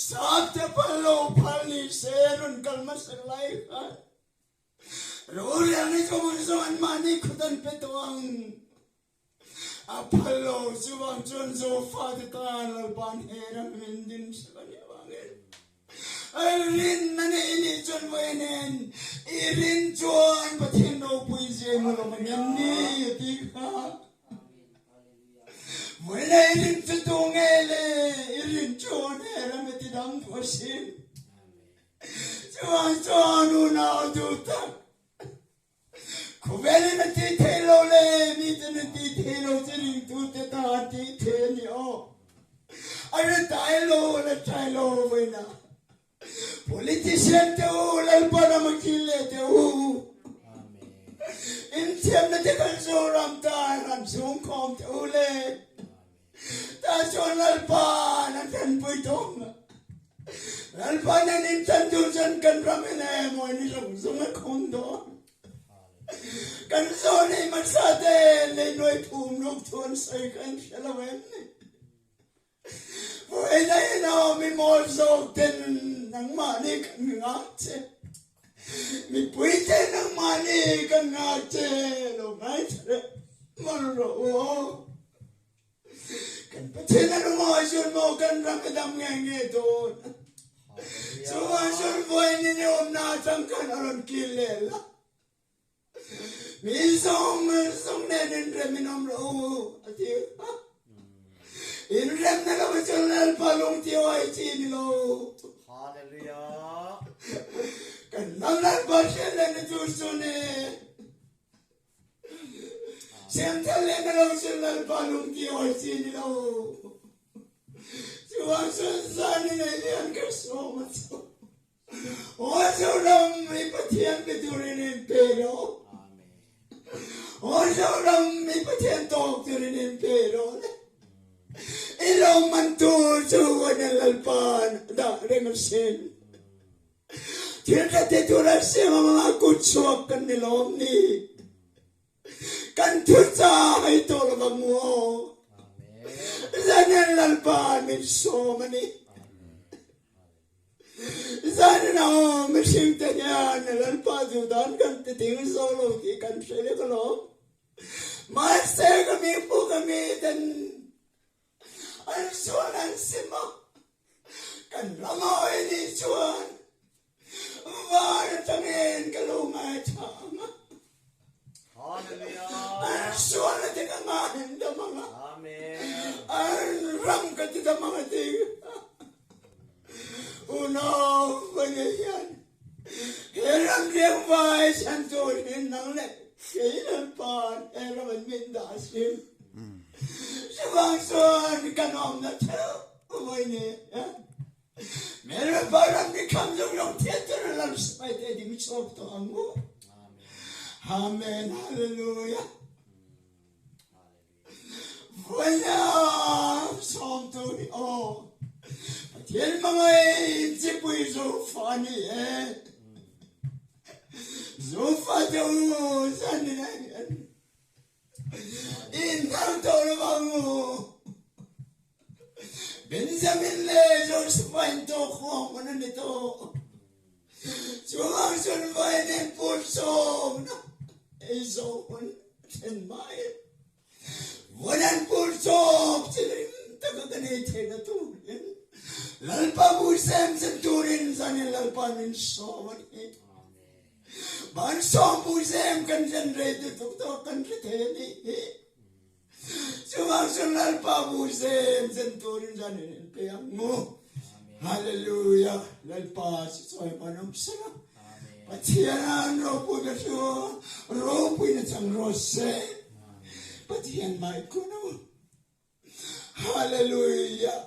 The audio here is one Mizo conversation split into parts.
Sap te phal lo phal ni se rawn kal hmasak lai khan rorelna zawng zawng anmahni khut an pe tawh ang. A phal lo chuvang chuan Zofate tan Lalpa'n he ram min din sak a nih avangin rin a nei nih chuan vawi nen i rin chuan Pathian ropui zia hmu lo ang em ni a ti kha. Vawi nei i rin chu tu nge le i rin chuan he ram i ti dam duh asin. Chuvang chuan unau duh tak Khawvelin a tih theih lo le miten an tih theih lo che ringtute tan an tih theih a ni aw. A la tai lo, a la tai lo vawiinah. Politician te u, Lalpa ram a kil leh te u. Inthiamna te kan Zoram tan han chhungkhawm te u le. Tah chuan Lalpa an tanpui thung. Lalpa nen intan tur chuan kan ram in emaw ni zawng zawng a khum dawn. Kan zawn ei hmasa te lei nuai phum ruk thu an sawi kha in hre lo em ni? Vawiin a inawm i mawl zawk ten nangmahni kan nghak che. Mipui te nangmahni kan nghak che lo ngaithla leh mawlh rawh u aw. Kan Pathian a lungawi zun maw kan ram i dam nge nge dawn. Chuvang zun vawiin in i awmna atang khan a rawn kil leh la. Mi zawng zawng nen inrem in awm rawh u a ti a. Inremna lo hi chuan Lalpa lungtiawi chi ni lo. Hallelujah. Kan ram Lalpa hriat leh na tur chu ni. Siamthar leh na lo chuan Lalpa lungtiawi chi ni lo. Chuvang chuan zan in ei hian ka sawm a chu. Aw Zoram i Pathian mi turin in pe rawh. Aw Zoram i Pathian tawk turin in pe rawh le. I lawmman tur chu an Lalpa'n a dah reng asin. Thil tha ti tur a siam anga kut chhuak kan ni lawm ni. Kan thucha hei tawh lo vang mu aw. Zanin Lalpa'n min sawm a ni. Zanin aw mihring te hian Lalpa duhdan kan ti ding zo lo tih kan hre vek alawm. Mahse ka mi pu ka mi ten an sual an sim a, kan ram awi nih chuan van atangin ka lo ngaithla ang a. An sual a ti ka ngahin dam ang a. An ram ka ti dam ang a ti. Unau Vawina hian he ram riangvai chhan tur hi nang leh kei Lalpa'n he ram an min dah asin. Chuvang chuan kan awmna theuh Vawina hian Lalpa ram ni kham zawng zawng thiat tur a lam sipai te ding chhuak tawh ang u. Amen Hallelujah. Vawiina sawmtu hi aw Pathian hmangaih chipui Zofa a ni e. Zofa te u zanin ah hian i inthar tawh lo ang u. Benjamin leh Joshua in tawk huang hun a ni tawh. Chuvang chuan vawiin in purchawmna ei zawh hun a thlen mai. Vawiin an purchawm chi hlim taka kan ei theihna turin Lalpa buhsem zen turin zanin Lalpa min sawm a ni. Vansawm buhsem kan zen rei lutuk tawh kan hre thei a nih hi. Chuvang chuan Lalpa bu zem zen turin zan in in pe ang mu. Hallelujah. Lalpa chu chawi man awm sela. Pathian an ropui ber chu ropui na chang rawh se. Pathian mai kun u. Hallelujah.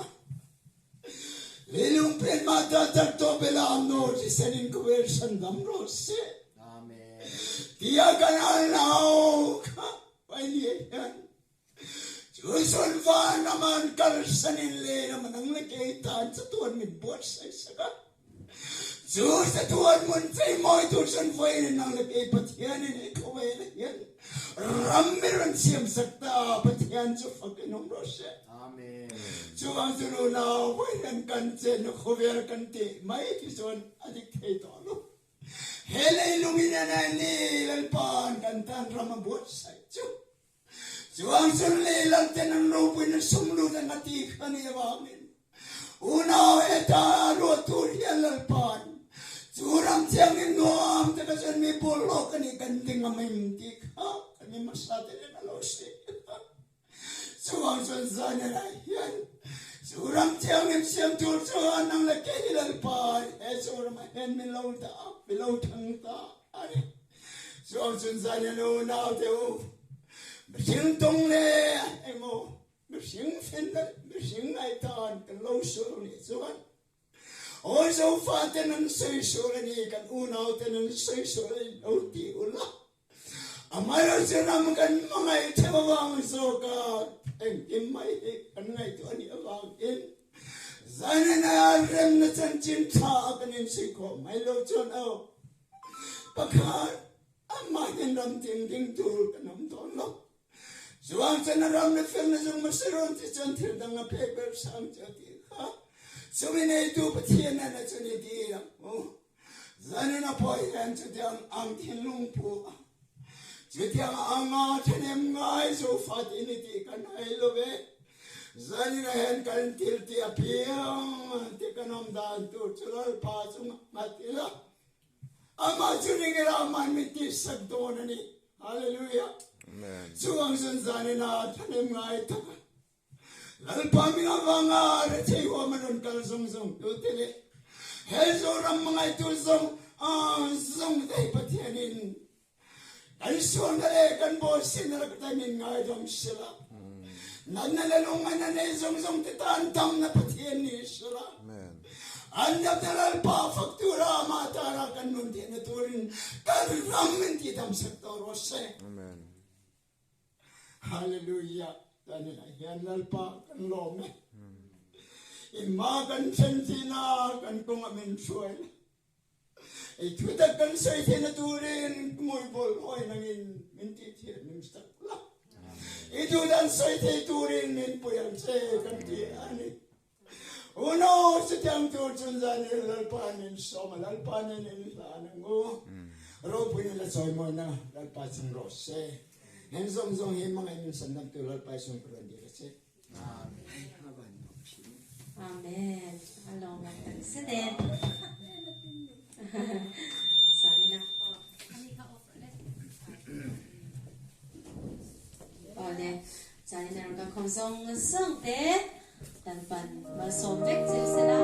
Leilung pen mah ta tar to bela no ti senin ko vel san dam rawh se. Tia kan al nau kha. Paihliah hian chu sunva naman kalsan in lehlam a nang le kei tan chatuan min buatsaih sak a. Chu chatuan hmun cheimawi tur chuan vawiin nang leh kei Pathianin he khawvel hian ram mi rawn siamsak ta, Pathian chu fakin awm rawh se. Chuvang chu nunau vawiin kan chenna khawvel kan tih mai hi chuan a dik thei tawh lo. He leilungin a nei ni Lalpa'n kan tan ram a buatsaih chu. Chuang chun lehlam ten an ropuiin an sum lut ang a ti kha nih avangin unau heta ruat tur hian Lalpa'n chu ram thianghlim nuam taka chuan mi bawlhhlawh ka nih kan ding ang em tih kha kan mi hmasa te nen a lo sawi a. Chuvang chuan Zanela hian chu ram thianghlim siam tur chuan nang leh kei hi Lalpa he chu ramah hian min lo dah a, min lo thang ta a ni. Chuang chun zan in unau te u, mihring tung leh emaw mihring fin leh mihring ngaihdan kan lo sual nih chuan awi Zofa ten an sawi sual a ni, kan unau ten an sawi sual a ni lo ti ula, amaherawhchu ram kan hmangaih theuh avang zawka engkim mai hi kan ngaihtuah a nih avangin zanin a remna chanchin tha a kan insuihkhawm mai lo chuan aw. Pakhat, amahin ram ding ding tur kan awm dawn lo. Chuang chuan a ram le felna zung hmasa rawn ti chuan thil dang a pek ber sang chu a ti kha. Chumi neitu Pathian an a chu ni dil ang u. Zanin a pawh hian chutiang ang thinlung pu a, chutiang anga thahnem ngai Zofa te ni tih kan hai lo ve. Zanin ah hian kan thil tih apiang te kan awm dan tur chu Lalpa chungah nghat ila. Amah chu ring ila amah min tihsak dawn a ni. Hallelujah. Chuvang chuan zanin ah thahnem ngai tak a Lalpa min avanga rethei huam a rawn kal zawng zawng tu te leh he Zoram hmangaihtu zawng zawng te hi Pathianin Kan sualna leh kan bawlsihna rak ta min ngaidam sela. Natna leh lungngaihna nei zawng zawng te tan damna Pathian ni sela. An damna Lalpa fak tura amah tara kan nun theihna turin kan ram min tihdamsak tawh rawh se. Hallelujah. Tanin ah hian Lalpa kan lawm e. Imma kan thlen thina kan kawng ah min hruai la. I thutak kan sawi theihna turin hmuibawl hawi nangin min tihthiam min sak la. I duhdan sawi thei turin min pui ang che kan ti a ni. Unau chutiang tur chun zan i Lalpa nen sawm a, Lalpa nen in hlan ang u. Ropuina la chawimawina Lalpa chung rawh se. Heng zawng zawng hi hmangaih min sandamtu Lalpa i sung ka rawn dil a che. Amen. A lawm ang tak zet e. Sanina. Awle. Sanina rawng kan khawm zawng zawng te. Lalpan malsawm vek che sela.